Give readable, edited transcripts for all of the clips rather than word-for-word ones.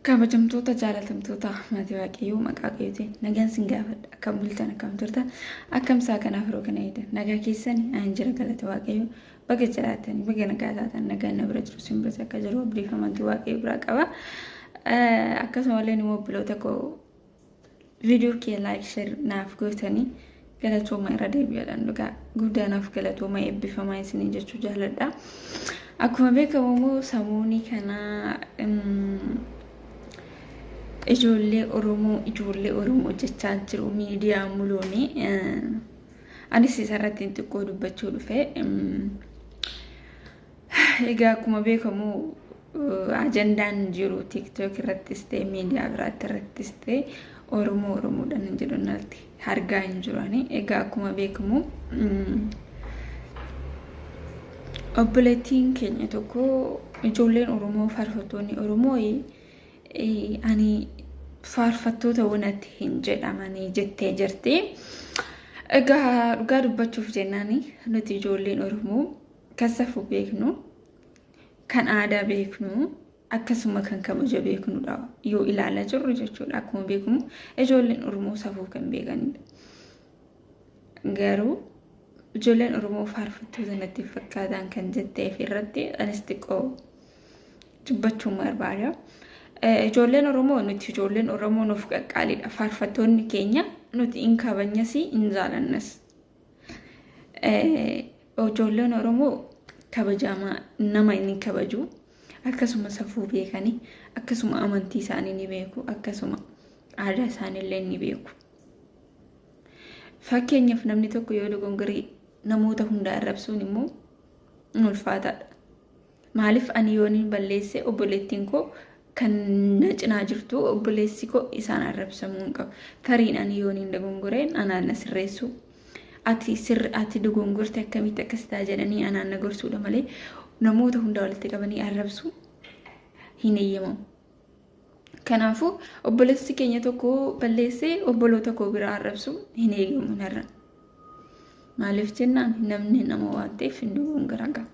Kabajamtoota jaalatamtoota maatii Waaqayyoo maqaa Waaqayyootiin nagaan sin gaafadha. Akkam bultan, akkam turtan, akkam isaa kanaaf yeroo kana eedan nagaa keessani an jira, galata Waaqayyoo. Baga jiraatanii, baga nagaa taatan. Nagaan na bira jiru sin biras akka jiru abdiif amantii Waaqayyo biraa qaba. Akkasumallee immoo obboloota koo viidiyoo kee like, share naaf gootanii galatooma, irra deebi'aadhaan dhugaa guddaa naaf galatooma, eebbifamaa isinii jechuu jaaladha. Akkuma beekamu immoo samuunii kana ijoollee Oromoo, ijoollee Oromoo jechaa jiru miidiyaa muluuni. Anis isarratti xiqqoo dubbachuu dhufe. Egaa akkuma beekamu ajandaan jiru TikTok irrattis ta'e miidiyaa biraatti irrattis ta'e Oromoo Oromoodhaan hin jedhu natti argaa hin jirani. Egaa akkuma beekamu obboleettiin keenya tokko ijoolleen Oromoo, faarfattoonni Oromoo ani faarfattoota wanatti hin jedhamanii jettee jirti. Egaa dhugaa dubbachuuf jennaan nuti ijoolleen Oromoo kan safuu beeknu, kan aadaa beeknu, akkasuma kan kabaja beeknudha yoo ilaalaa jirru jechuudha. Akkuma beekamu ijoolleen Oromoo safuu kan beekanidha. Garuu ijoolleen Oromoo faarfattoota natti fakkaatan kan jetteef irratti anis xiqqoo dubbachuun barbaada. Ijoolleen Oromoo, nuti ijoolleen Oromoo nuuf qaqqaaliidha. Faarfattoonni keenya nuti in kabajnas, in jaalannas. Ijoolleen Oromoo kabajamaa nama inni kabaju, akkasuma safuu beekanii, akkasuma amantii isaanii ni beeku, akkasuma aadaa isaaniillee ni beeku. Fakkeenyaaf namni tokko yoo dogongoree namoota hunda arrabsuun immoo ulfaataadha. Maaliif ani yoon hin balleesse obboleettiin koo kan na cinaa jirtu, obboleessi koo isaan arrabsamuu hin qabu. Tariin ani yoon hin dogongoreen anaan na sirreessu. Ati sirri, ati dogongorte, akkamitti akkas ta'a jedhanii anaan na gorsuudha malee namoota hunda walitti qabanii arrabsuu hin eeyyamamu. Kanaafuu obboleessi keenya tokko balleessee obboloota koo biraa arrabsuu hin eegamu narra. Maaliif jennaan namni nama waan ta'eef hin dogongora qaba.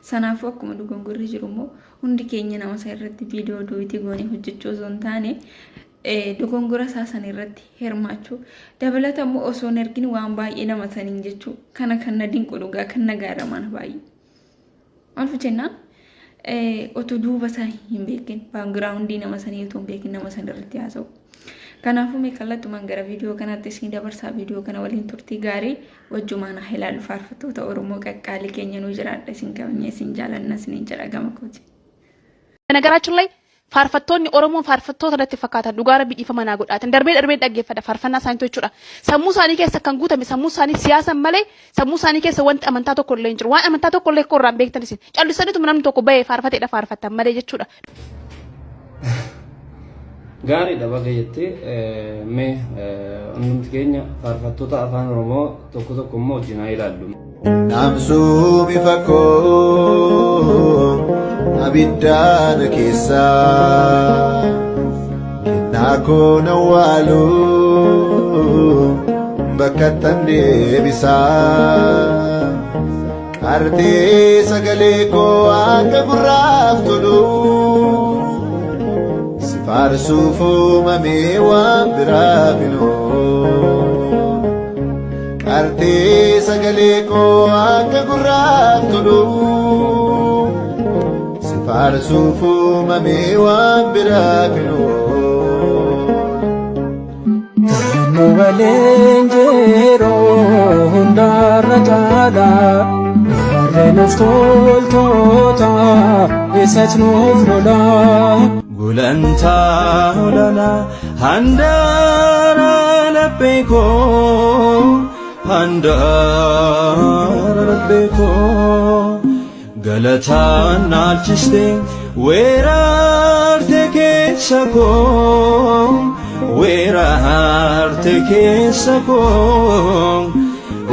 Sanaafuu akkuma dogongorri jiru immoo hundi keenya nama isa irratti viidiyoo duutii goonee hojjechuu osoo hin taane dogongora isaa sana irratti hirmaachuu dabalata immoo osoo hin argin waan baay'ee nama saniin jechuu kana kan na dinqu, dhugaa kan na gaaraman baay'ee. Maaliif jennaan otoo duuba isaa hin beekin, background nama sanii otoo hin beekin nama sana irratti haasa'u. Kanaafuu mee kallattumaan gara viidiyoo kanaatti isin dabarsaa. Viidiyoo kana waliin turtii gaarii wajjumaan haa ilaallu. Faarfattoota Oromoo qaqqaalii keenya nuu jiraadha, isin kabajna, isin jaalanna isiniin jedha gama kooti. ነገራችን ላይ faarfattoonni Oromoo faarfattoota natti fakkaatan, dhugaa rabbi dhiifama naa godhaatan, darbee darbee dhaggeeffadha faarfannaa isaanii jechuudha. Sammuu isaanii keessa kan guutame sammuu isaanii siyaasan malee sammuu isaanii keessa wanti amantaa tokko illee hin jiru. Waan amantaa tokko illee irraa hin beektan isin. Callisaniituma namni tokko bahee faarfateedha faarfattan malee jechuudha. Gaariidha, baga jettee. Mee hundumti keenya faarfattoota afaan Oromoo tokko tokko immoo wajjin haa ilaallu. Namsuu bifa koo abiddaana keessaa kennaa koo nawwaalu bakka tan deebisaa, qartee sagalee koo akka gurraaf tolu, si faarsuuf uumamee waan biraaf hin oolu. Qartee sagalee koo akka gurraaf tolu, si faarsuuf uumamee waan biraaf hin oolu. Nu waliin jiru hundarra caala, warreen of toltoota isat nuuf lola. Gulantaa olaanaa handaara laphee koo, handaara laphee koo, galataan naalchiste weerarte keessa koo, weerarte keessa koo,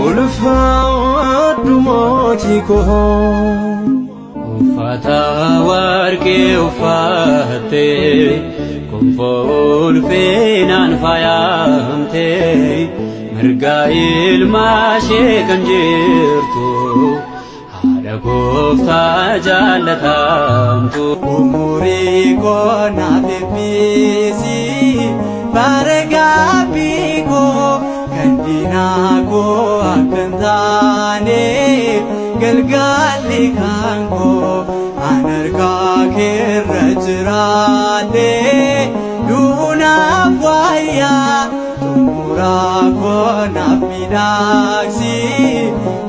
ulfaadhu mootii koo. Uffata warqee uffattee, gonfoo ulfinaan faayamtee, mirga ilmaa ishee kan jirtu haadha. Haadha gooftaa jaallatamtu. Umurii koo naaf eebbisi bara gaabbii koo kan diinaa koo akka hin taane galgalli kan koo an harkaa keerra jiraadhe duunaaf wayyaa xumuraa koo naaf miidhagsi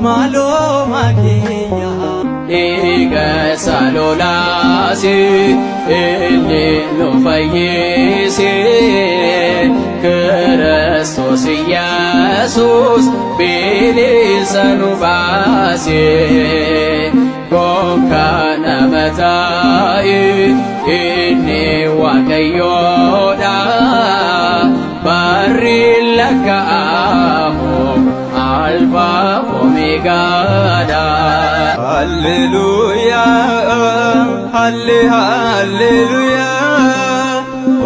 maaloo makeeyyaa. Dhiiga isaa lolaase inni nu fayyise Kiristoos Iyesuus bilisa nu baase gonkaa nama taa'e inni Waaqayyoodha barri lakkaa'amu Alfaa Omeegaadha. Halleluuyaa, halle halleluuyaa,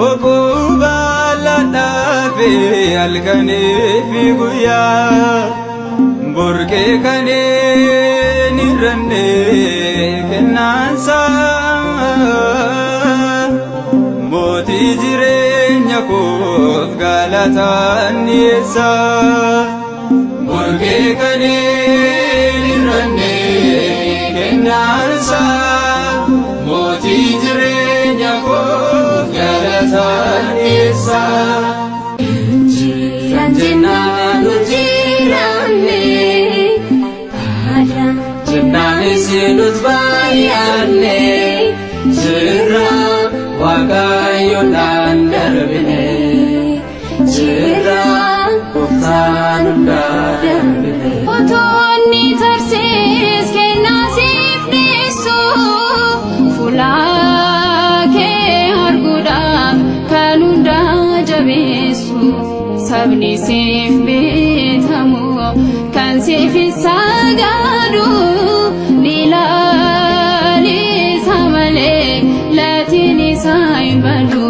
oqubaa ladhaafe halkanii fi guyyaa, burqee kaneen irranne kennaansaa, mootii jireenya koof galataan dhiyeessaa. Burqee kaneen irranne kennaansaa, mootii jireenya koof galataan dhiyeessaa. Jiran jennaan jiraanne Jennaanis nut baay'anne jirra Waaqayyoodhaan darbine jirra gooftaan hundaa darbine. Otoonni tarsiis kennaa siif dhiyeessu fuula kee arguudhaaf kan hundaa jabeessu sabni siif beekamu kan siif sagadu ni laalisa malee latiin isaa hin badu.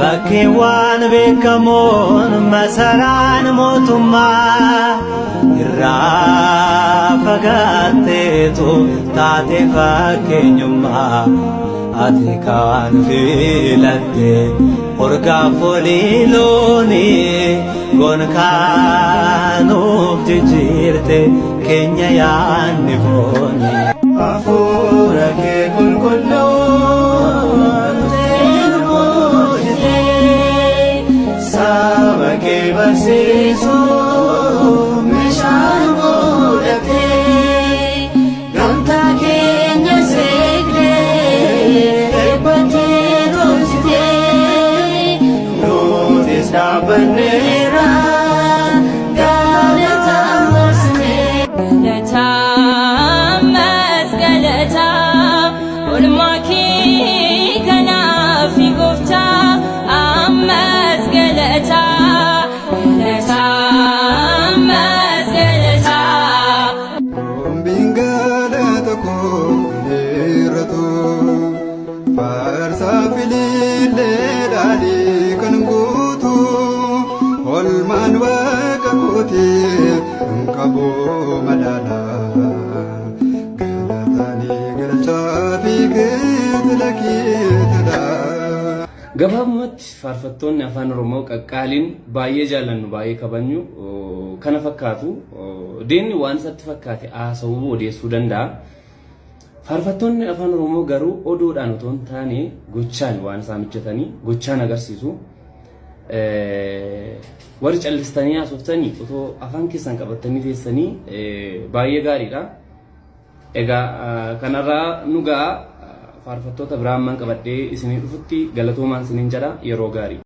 Bakkeewwan beekamoon masaraan mootummaa irraa fagaatteetu taate fakkeenyummaa ati kan filatte urgaa foolii loonii gonkaanuuf jijjiirte keenya yaanni foonii. Hafuura kee qulqulluun boojitee saba kee barsiisuu meeshaan godhatee gamtaa keenya seeqnee eebbatee dhoksitee nutis dhaabbanneera galataan gorsinee. Galataa ammas galataa oolmaa kee kanaaf gooftaa ammas galataa galataa ammas galataa. Boombiin galata koo hiiratu faarsaa filiillee dhaadhii kan guutu olmaan waaqa kootii hin qabu madaala galatanii galchaa fi keetila keetila. Gabaabumatti faarfattoonni afaan Oromoo qaqqaaliin baay'ee jaallannu baay'ee kabajnu kana fakkaatu diinni waan isatti fakkaate haasawuu odeessuu danda'a. Faarfattoonni afaan Oromoo garuu oduudhaan otoo hin taane gochaan waan isaan hojjetanii gochaan agarsiisu. Warri callistanii haasoftanii otoo afaan keessan qabatanii teessanii baay'ee gaariidha. Egaa kanarraa nu ga'a faarfattoota biraa amman qabadhee isinii dhufutti galatoomaan isiniin jedha yeroo gaarii.